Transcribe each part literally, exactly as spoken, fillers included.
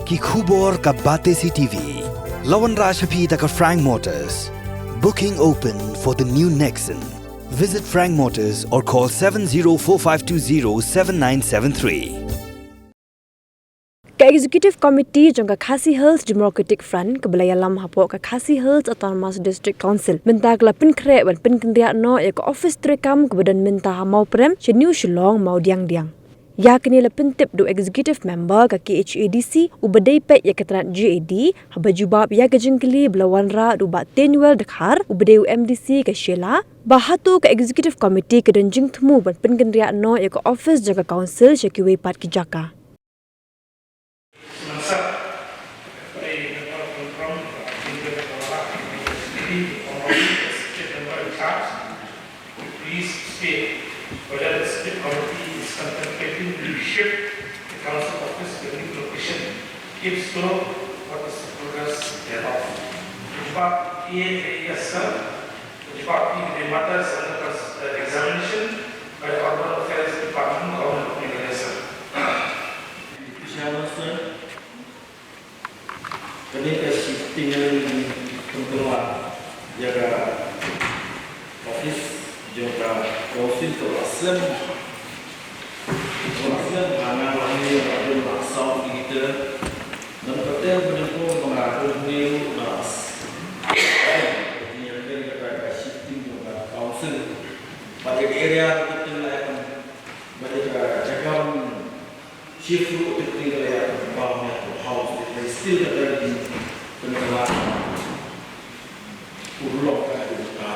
Ki khubor ka Batesi T V. La wanrah sha phi da ka Frank Motors. Booking open for the new Nexon. Visit Frank Motors or call seven zero four five two zero seven nine seven three. Ka Executive Committee jong ka Khasi Hills Democratic Front kaba la ïalam hapoh ka Khasi Hills Autonomous District Council mynta ka la pynkhreh ban pynkynriah noh ïa ka office treikam kaba don mynta ha Mawprem sha New Shillong Mawdiangdiang. Ïa kane la pyntip da u Executive Member ka K H A D C uba dei peit ïa ka tnat J A D, haba jubab ïa ka jingkylli ba la wanrah da u Bah Tenuel Dkhar uba dei u M D C ka Shella, ba hato ka Executive Committee ka don jingthmu ban pynkynriah noh ïa ka office jong ka Council sha kiwei pat ki jaka. Please state whether the state committee is contemplating to shift the council office to a new location. If so, what is the progress thereof? Jubab A, yes, sir. Jubab B, the matter is under cons-, uh, examination by the Urban Affairs Department, Government of Meghalaya, sir. Chairman, sir. Kane ka shifting ka la pynkylla ïa ka office jong ka council ka la slem. Ka la slem ha nga la ïa ka la saw ki te. Nang kata mynta ko nga la ïa ka shifting jong ka council. Bad ïa ka area ka la pynkylla, bad ïa ka jaka Chief ruh te kane ka la ïa ka bam ïa ka house, te still ka dei ki pynkylla urlong ka dei ka.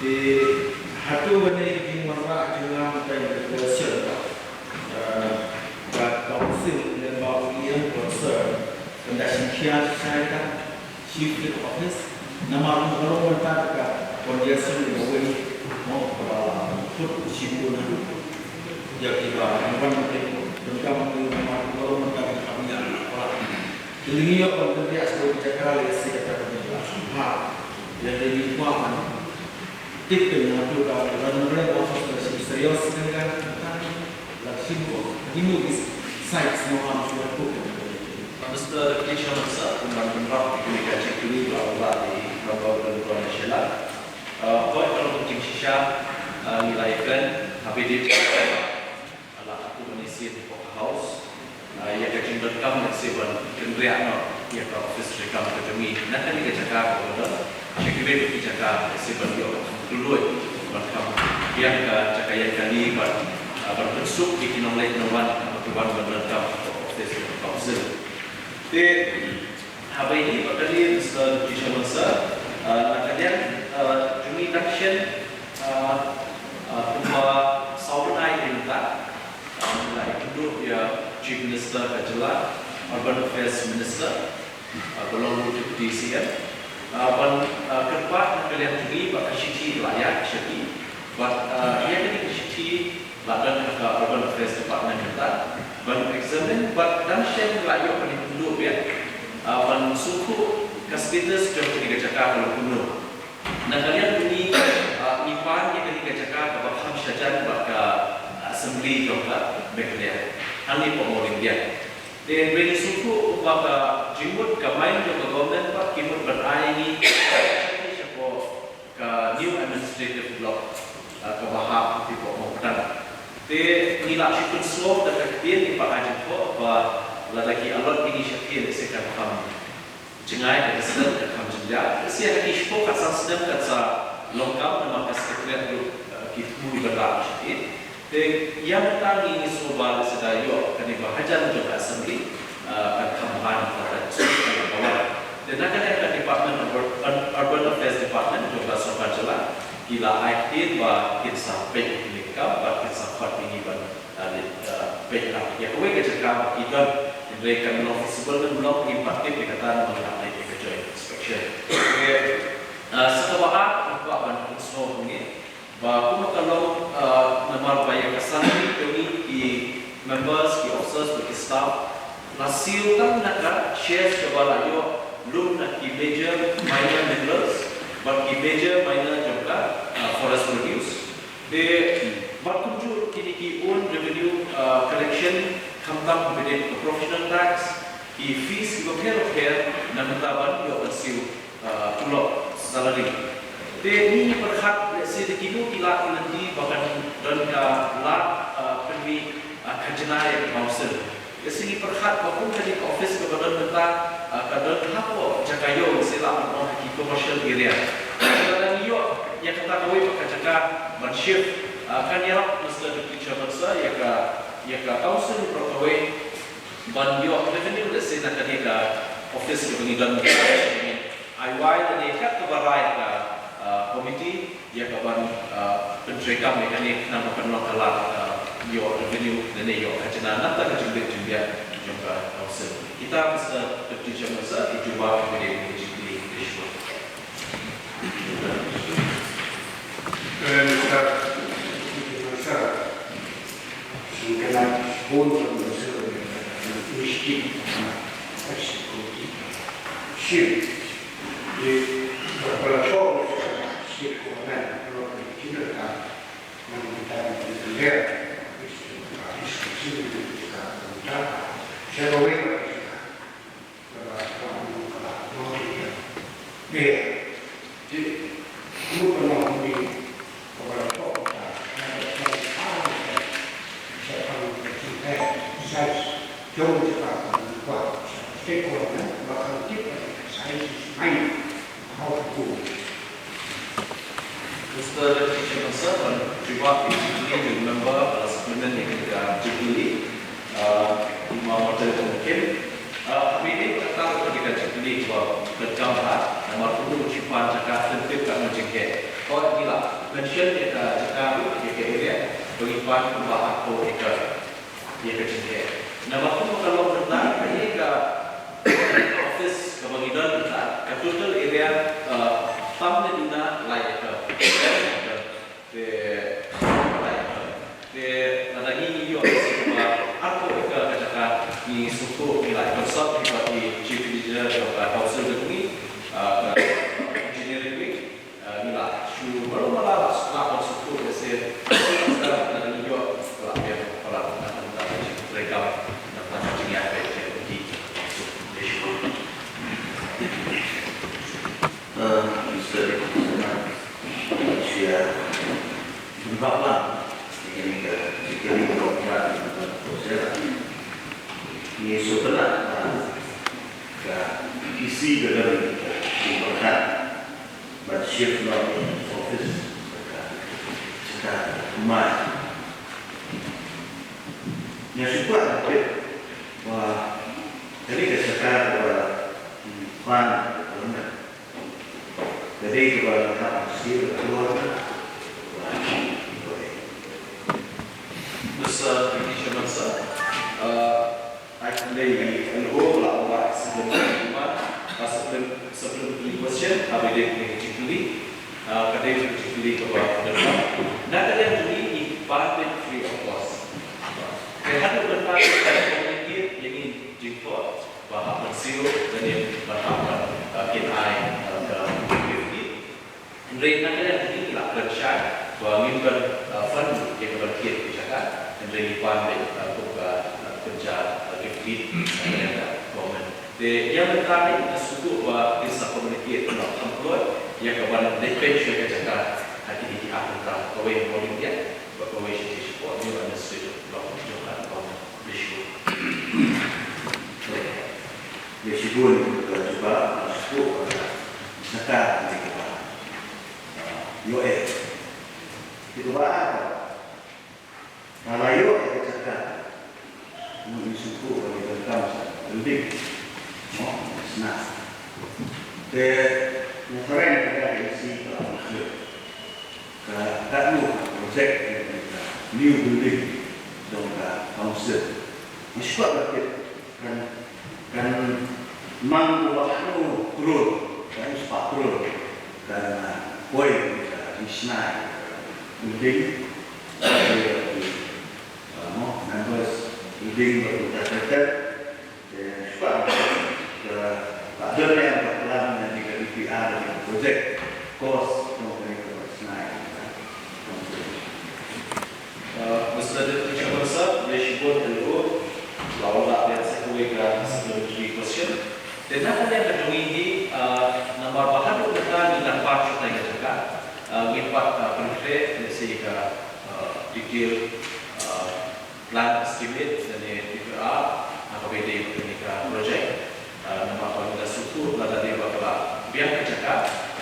Te hato kane ki wanrah jingmut ka ïa ka sel ka, eh, ka council ne ba u ïa concern kan da shin khia shai ka. Chief Executive Office, namar ka long mynta ka congestion ïa kawei, mo, kaba la put shibun haduh ïa kiba wan mynta, mynta ka long mynta ka kaba ïa la. Te ngi ïoh ban pynbiang sha kawei ka jaka lehse kata ka jaka la sumar. Ïa, te ngi kwah ban tip pynban hato ka Honorable Office ka la shim serious ka, ka, ka la shim ko. Ngi mut ki sites mo, ha shuwa ko. Mister Kishan Sir, kumban kumban, kine ka jingkylli ba la ïa ka ba ka ba shela. Uh, koi ka long jingshisha, uh, ngi la ïakren ha bynta la atu ban ïasien hapoh ka house. Uh, ïa ka jingdonkam lehse ban kynriah noh ïa ka office treikam ka jong ngi na kane ka jaka kaba don. Sha kiwei pat ki jaka lehse ban ïoh ka kloi ban kham biang ka jaka ïaid kali ban, uh, ban pynsuk ïa ki nongleit nongwan kiba wan ban donkam hapoh office jong ka council. Te haba ïadei bad kane, Mister Jishaman Sir, uh, na ka liang, uh, jong ngi tang shen, uh, uh, kumba saw bnai mynta, uh, ngi la ïakynduh ïa Chief Minister ka jylla, Urban Affairs Minister, uh, ba long ruh Deputy C M, uh, ban, uh, kyrpad na ka liang jong ngi ba ka shithi la ïaid sha ki, bad, uh, ïa kane ka shithi la don ha ka Urban Affairs Department mynta ban examine, bad dang shen la ïoh ban ïakynduh biang, ah, ban sngewthuh ka status jong kane ka jaka ka long kumno. Na ka liang jong ngi, ah, ngi pan ïa kane ka jaka kaba kham shajan bad ka, ah, assembly jong ka Meghalaya hangne hapoh Mawlyngbia. Te hynrei ngi sngewthuh ba ka jingmut ka mind jong ka government pat ki mut ban ai ïa ngi shapoh ka new administrative block, ah, kaba hap hapoh Mawkdang. Te ngi la shu pynsngew da ka ktien, ngi pat ai jingkhoh ba lada ki allot ïa ngi shatei lehse kan kham jngai, ka distance kan kham jynjar. Lehse ha ki shiphew khatsan snem kan sa long kam namar ka secretariat ruh, ah, ki thmu ban rah shatei. Te ïa mynta ngi, ngi sngew ba lehse da ïoh kane ba hajan jong ka assembly, ah, kan kham bha na ka, ka, ka, ka, ka, te na ka liang ka Department of Ur-, Ur-, Urban Affairs Department jong ka sorkar jylla ki la ai ktien ba kin sa peit ïa kane ka kam bad kin sa khot ïa ngi ban, ah, leit, ah, peit lang ïa kawei ka jaka ba ki don. Hynrei kan long feasible ne em long ngim pat tip ïa kata namar ngi la leit ïa ka joint inspection. Te, ah, sa kaba ar nga kwah ban pynsngew hangne ba kumba ka long, ah, namar ba ïa ka salary jong ngi ki members, ki officers bad ki staff la siew tang na ka shares kaba la ïoh lum na ki major minor minerals bad ki major minor jong ka, ah, forest produce. Te bad kumjuh kine ki own revenue, ah, collection, khamtam ha bynta ka professional tax, ki fees kiba pher bapher na ka bynta ban ïoh ban siew, ah, tulop, salary. Te ngi pyrkhat lehse da kino ki lad ki lynti ba kan don ka lad, ah, pynmih, ah, khajna ïa ka council. Lehse ngi pyrkhat ba kum kane ka office kaba don mynta, ah, ka don hapoh jaka ïew, lehse lah ban ong ha ki commercial area. Lada ngi ïoh ïa kata kawei pat ka jaka ban shift, ah, kan ïarap, Mister Deputy Chairman Sir, ïa ka, ïa ka council baroh kawei ban ïoh revenue, lehse na kane ka office kaba ngi don mynta. Ai wai lane kat kaba rai ka, ah, committee ïa ka ban, ah, pyntreikam ïa kane khnang ba kan long ka lad, ah, ïoh revenue lane ïoh khajna na ka bynta ka jingbiang jingbiang jong ka council. Kita, Mister Deputy Chairman Sir, ki jubab ïa kane ka jingkylli. Mister Deputy Chairman Sir, ban jubab ïa ka jingkylli jong u member, uh, supplement ïa ka jingkylli, uh, i Mama Teresa Kim. Uh, ha kane ka jingkylli kaba pyndonkam bha, namar kumno ban shu pan jaka, tyngtip katno jingeh. Hooid, ngi la mention ïa ka jaka ruh, ïa ka area ba ngi pan kumba arphew acre. Ïa ka jingeh. Namar kumba ka long mynta, ka ïa ka office kaba ngi don mynta, ka total area, uh, tam ne duna lai acre. Te, lai acre. Te, lada ngi ïoh ka jaka kaba arphew acre ka jaka, ngi sngewthuh ngi la consult bad i Chief Engineer jong ka council jong ngi, uh, ka engineering wing. Ah, ngi la shu malu mala la shu la ban shu tu lehse. Ngi la ïoh la biang palat na ka bynta ka jingtreikam na ka bynta ka jingïapeit jong ki. Dei shu. Eh, Mister Rik, shu ïa pynbak lang ïa kane ka jingkylli kaba pynbak ïa kane ka proses. Ngi sngewtynnat ba ka E C ka don ka jingpyrkhat ban shift noh ïa ka office sha ka jaka thymmai. Nga shu kwah ban tip ba kane ka jaka kaba ngi pan ka dei kaba ngi hap ban siew ïa ka, kaba ngi Mister Deputy Chairman Sir, uh, Ai khublei ïa u L O ba la ong ba sa khlem, ba sa khlem, sa khlem kylli question, haba ïadei bad ka jingkylli, ah, ka dei ka jingkylli kaba donkam. Na ka liang jong ngi ngi pan beit free of cost. Te haduh mynta ka dei ka jingkylli ïa ngi jingthoh ba hap ban siew lane ba hap ban, ah, kit ai, ah, ka gift deed. Hynrei na ka liang jong ngi la kren shai ba ngim don, uh, fund ïa ka ban kit ki jaka. Hynrei ngi pan beit, uh, kum ka, uh, pynjah, uh, gift deed, uh, na ka liang ka government. Te ïa mynta ngi sngewthuh ba kin sa communicate bad u kham kloi ïa ka ban leit peit shuwa ïa ka jaka ha kine ki ar bynta, kawei ha Mawlyngbah bad kawei sha Jingshapor, New Administrative Block jong ka government. Dei shuh. Dei shibun ka jubab, ka sngewthuh ka jaka kane kaba, ah, ïoh eh. Te kaba ar, ka la ïoh eh ka jaka. Ngi sngewthuh ba ngi donkam sa building. Mo, sna. Te ngi kren ka isi ka Ka, ka katno ka project ka, ka new building jong ka council. Nga shu kwah ban tip kan, kan mang kumba katno klur, katno spah klur kan, ah, poi ka jingshna building. Ka, ah, mo, members building ba ka, ka, ka, Te shuwa ka, ka don ïa ka plan ïa ka D P R ïa ka project cost jong kane ka snai. Uh, Mister Deputy Chairman Sir, dei shibun L O, la wan da biang sa kawei ka supplementary Te na ka liang ka jong ngi hi, ah, namar ba haduh mynta ngi dang pan shuh ïa ka jaka, ah, ngim pat, ah, pynkhreh lehse ka, ah, detail, ah, plan estimate lane D P R ha kaba ïadei bad kane ka project. Ah, namar ba ngi la sngewthuh lada dei ba ka la biang ka jaka,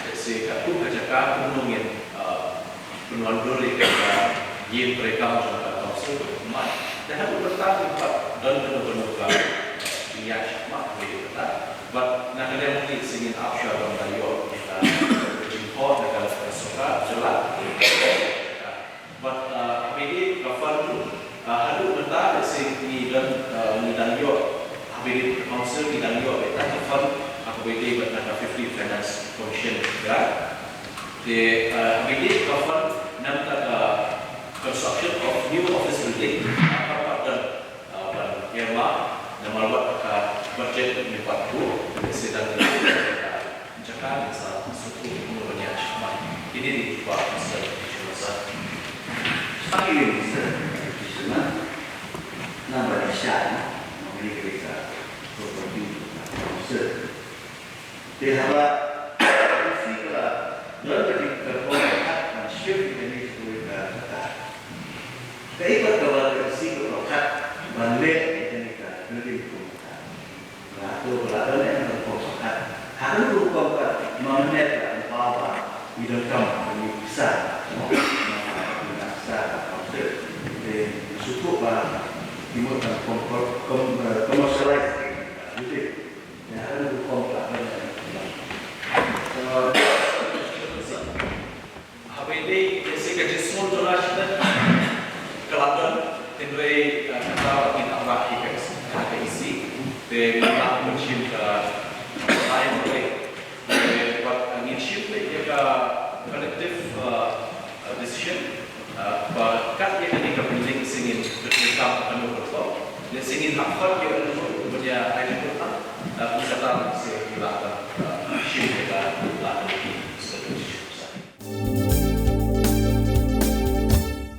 lehse katto ka jaka kumno ngin, ah, pynwandur ïa ka ïing treikam jong ka council ka hukmat. Te haduh mynta ngim pat don kano kano ka jingïaid shakhmat kaba ïadei bad kata. Bad na ka liang kane shisien ngin ap shuwa ban da ïoh ïa ka jingkyrkhu na ka sorkar jylla. Bad, ah, haba ïadei ka fund, ah, haduh mynta lehse ngi dang, ah, ngi dang ïoh, haba ïadei ka council ngi dang ïoh beit ka fund, ah, haba ïadei bad na ka fifty Finance Commission grant. Te, ah, haba ïadei ka fund na ka, ah, construction of new office building, ah, ka pat dang, ah, ban earmark, namar wat ka budget ngi pat buh, lehse dang, ah, jaka ngi sa sngewthuh kumno ban ïaid shakhmat. Kine ki jubab Mister Commissioner. Thank you, Mister Commissioner. Namar ba dei shisha, ma nga dei ka property of council. Te haba, si ka, don ka dei ka form ka ban shift ka dei ka, ka, ka, ka ikot kaba ka si ka, ka ban leh ka dei ka building ka. Ba to ba la don em ka rukom ka. Ha ka rukom ka, ma mynne ka rukom ba ngi donkam ka ngi pisa. Ngi pisa ka konsep. Te ngi sngewthuh ba ngi mut ka rukom, kom, eh, commercialize. Gitu. Ya, ha ka rukom ka. Haba ïadei, lehse ka jingsngewthuh jong nga shibun ka la don, hynrei, eh, kata ba ngin ap ïa ka, ka E C, te ngin lah ban shim ka, ka time hynrei, te bad, eh, ngin shim ïa ka collective, eh, eh, decision, eh, ba kat ïa kane ka building shisien ngin treikam kano ka rukom, lehse ngin hap fund ïa kano ka rukom ban ïa ai rukom, eh, kumta.